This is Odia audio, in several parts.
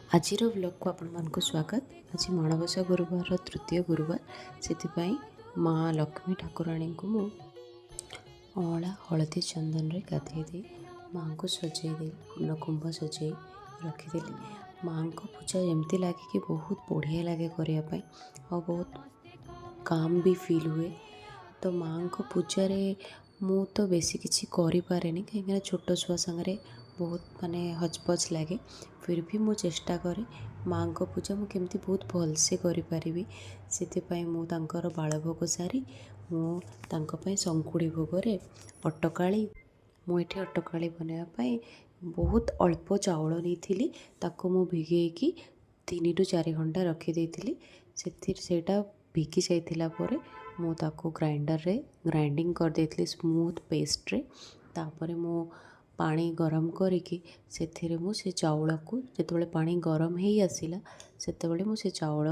ଆଜିର ବ୍ଲଗ୍କୁ ଆପଣମାନଙ୍କୁ ସ୍ୱାଗତ। ଆଜି ମାଣବସା ଗୁରୁବାରର ତୃତୀୟ ଗୁରୁବାର। ସେଥିପାଇଁ ମା ଲକ୍ଷ୍ମୀ ଠାକୁରାଣୀଙ୍କୁ ମୁଁ ଅଁଳା, ହଳଦୀ, ଚନ୍ଦନରେ ଗାଧେଇ ଦେଇ ମାଆଙ୍କୁ ସଜେଇ ଦେଇ, ପୂର୍ଣ୍ଣକୁମ୍ଭ ସଜେଇ ରଖିଦେଲି। ମାଆଙ୍କ ପୂଜା ଏମିତି ଲାଗେ କି ବହୁତ ବଢ଼ିଆ ଲାଗେ କରିବା ପାଇଁ ଆଉ ବହୁତ କାମ୍ ବି ଫିଲ୍ ହୁଏ। ତ ମାଆଙ୍କ ପୂଜାରେ ମୁଁ ତ ବେଶୀ କିଛି କରିପାରେନି, କାହିଁକିନା ଛୋଟ ଛୁଆ ସାଙ୍ଗରେ ବହୁତ ମାନେ ହଜପଜ ଲାଗେ। ଫିର୍ ବି ମୁଁ ଚେଷ୍ଟା କରେ ମାଆଙ୍କ ପୂଜା ମୁଁ କେମିତି ବହୁତ ଭଲସେ କରିପାରିବି। ସେଥିପାଇଁ ମୁଁ ତାଙ୍କର ବାଳଭୋଗ ସାରି ମୁଁ ତାଙ୍କ ପାଇଁ ଶଙ୍ଖୁଡ଼ି ଭୋଗରେ ଅଟକାଳି, ମୁଁ ଏଠି ଅଟକାଳି ବନେଇବା ପାଇଁ ବହୁତ ଅଳ୍ପ ଚାଉଳ ନେଇଥିଲି। ତାକୁ ମୁଁ ଭିଗେଇକି 3ରୁ 4 ଘଣ୍ଟା ରଖିଦେଇଥିଲି। ସେଥିରେ ସେଇଟା ଭିଗି ଯାଇଥିଲା ପରେ ମୁଁ ତାକୁ ଗ୍ରାଇଣ୍ଡରରେ ଗ୍ରାଇଣ୍ଡିଙ୍ଗ କରିଦେଇଥିଲି ସ୍ମୁଥ୍ ପେଷ୍ଟରେ। ତାପରେ ମୁଁ ପାଣି ଗରମ କରିକି ସେଥିରେ ମୁଁ ସେ ଚାଉଳକୁ, ଯେତେବେଳେ ପାଣି ଗରମ ହେଇ ଆସିଲା, ସେତେବେଳେ ମୁଁ ସେ ଚାଉଳ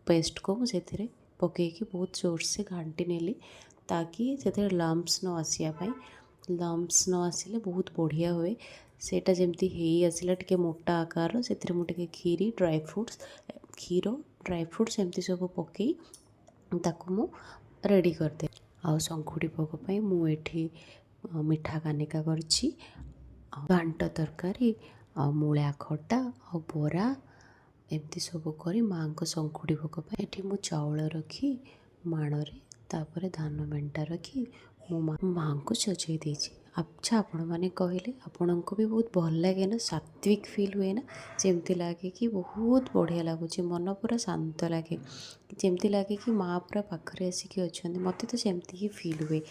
ପେଷ୍ଟକୁ ମୁଁ ସେଥିରେ ପକେଇକି ବହୁତ ଜୋରସେ ଘାଣ୍ଟି ନେଲି, ତାକି ସେଥିରେ ଲମ୍ପସ୍ ନ ଆସିବା ପାଇଁ। ଲମ୍ପସ୍ ନ ଆସିଲେ ବହୁତ ବଢ଼ିଆ ହୁଏ। ସେଇଟା ଯେମିତି ହେଇ ଆସିଲା ଟିକେ ମୋଟା ଆକାରର, ସେଥିରେ ମୁଁ ଟିକେ କ୍ଷୀରି, ଡ୍ରାଏ ଫ୍ରୁଟ୍ସ, କ୍ଷୀର, ଡ୍ରାଏ ଫ୍ରୁଟ୍ସ ଏମିତି ସବୁ ପକେଇ ତାକୁ ମୁଁ ରେଡ଼ି କରିଦେଲି। ଆଉ ଶଙ୍ଖୁଡ଼ି ଭୋଗ ପାଇଁ ମୁଁ ଏଠି ମିଠା କାନିକା କରିଛି ଆଉ ଘାଣ୍ଟ ତରକାରୀ ଆଉ ମୂଳା ଖଟା ଆଉ ବରା ଏମିତି ସବୁ କରି ମାଆଙ୍କ ଶଙ୍ଖୁଡ଼ି ଭୋଗ ପାଇଁ ଏଠି ମୁଁ ଚାଉଳ ରଖି ମାଣରେ, ତାପରେ ଧାନ ମେଣ୍ଟା ରଖି ମୁଁ ମାଆଙ୍କୁ ସଜେଇ ଦେଇଛି। ଆଚ୍ଛା, ଆପଣମାନେ କହିଲେ, ଆପଣଙ୍କୁ ବି ବହୁତ ଭଲ ଲାଗେ ନା? ସାତ୍ଵିକ ଫିଲ୍ ହୁଏ ନା? ଯେମିତି ଲାଗେ କି ବହୁତ ବଢ଼ିଆ ଲାଗୁଛି, ମନ ପୁରା ଶାନ୍ତ ଲାଗେ, ଯେମିତି ଲାଗେ କି ମାଆ ପୁରା ପାଖରେ ଆସିକି ଅଛନ୍ତି। ମୋତେ ତ ସେମିତି ହିଁ ଫିଲ୍ ହୁଏ।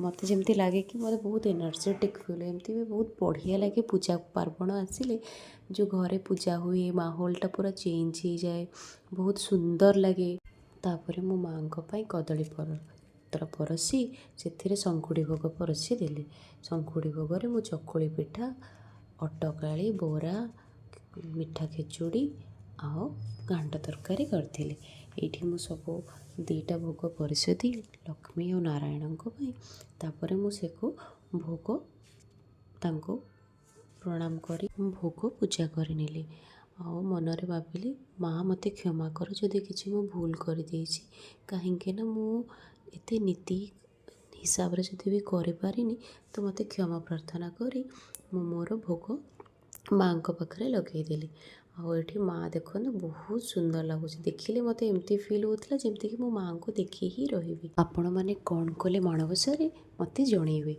ମୋତେ ଯେମିତି ଲାଗେ କି ମୋତେ ବହୁତ ଏନର୍ଜେଟିକ୍ ଫିଲ୍ ହୁଏ। ଏମିତି ବି ବହୁତ ବଢ଼ିଆ ଲାଗେ। ପୂଜା ପାର୍ବଣ ଆସିଲେ ଯେଉଁ ଘରେ ପୂଜା ହୁଏ, ମାହୋଲଟା ପୁରା ଚେଞ୍ଜ ହେଇଯାଏ, ବହୁତ ସୁନ୍ଦର ଲାଗେ। ତାପରେ ମୁଁ ମାଆଙ୍କ ପାଇଁ କଦଳୀ ପତ୍ର ପରସି ସେଥିରେ ଶଙ୍ଖୁଡ଼ି ଭୋଗ ପରସି ଦେଲି। ଶଙ୍ଖୁଡ଼ି ଭୋଗରେ ମୁଁ ଚକୁଳି ପିଠା, ଅଟକାଳି, ବରା, ମିଠା ଖେଚୁଡ଼ି ଆଉ ଘାଣ୍ଟ ତରକାରୀ କରିଥିଲି। ଏଇଠି ମୁଁ ସବୁ ଦୁଇଟା ଭୋଗ ପରସି ଦେଇ ଲକ୍ଷ୍ମୀ ଆଉ ନାରାୟଣଙ୍କ ପାଇଁ। ତାପରେ ମୁଁ ସେକୁ ଭୋଗ ତାଙ୍କୁ ପ୍ରଣାମ କରି ମୁଁ ଭୋଗ ପୂଜା କରିନେଲି ଆଉ ମନରେ ଭାବିଲି, ମା' ମୋତେ କ୍ଷମା କର ଯଦି କିଛି ମୁଁ ଭୁଲ କରିଦେଇଛି, କାହିଁକି ନା ମୁଁ ଏତେ ନୀତି ହିସାବରେ ଯଦି ବି କରିପାରିନି, ତ ମୋତେ କ୍ଷମା ପ୍ରାର୍ଥନା କରି ମୁଁ ମୋର ଭୋଗ ମାଆଙ୍କ ପାଖରେ ଲଗେଇଦେଲି। ଆଉ ଏଠି ମାଆ ଦେଖନ୍ତୁ, ବହୁତ ସୁନ୍ଦର ଲାଗୁଛି। ଦେଖିଲେ ମୋତେ ଏମିତି ଫିଲ୍ ହେଉଥିଲା ଯେମିତିକି ମୁଁ ମାଆଙ୍କୁ ଦେଖି ହିଁ ରହିବି। ଆପଣମାନେ କ'ଣ କଲେ ମାଣବସାରେ, ମୋତେ ଜଣେଇବେ।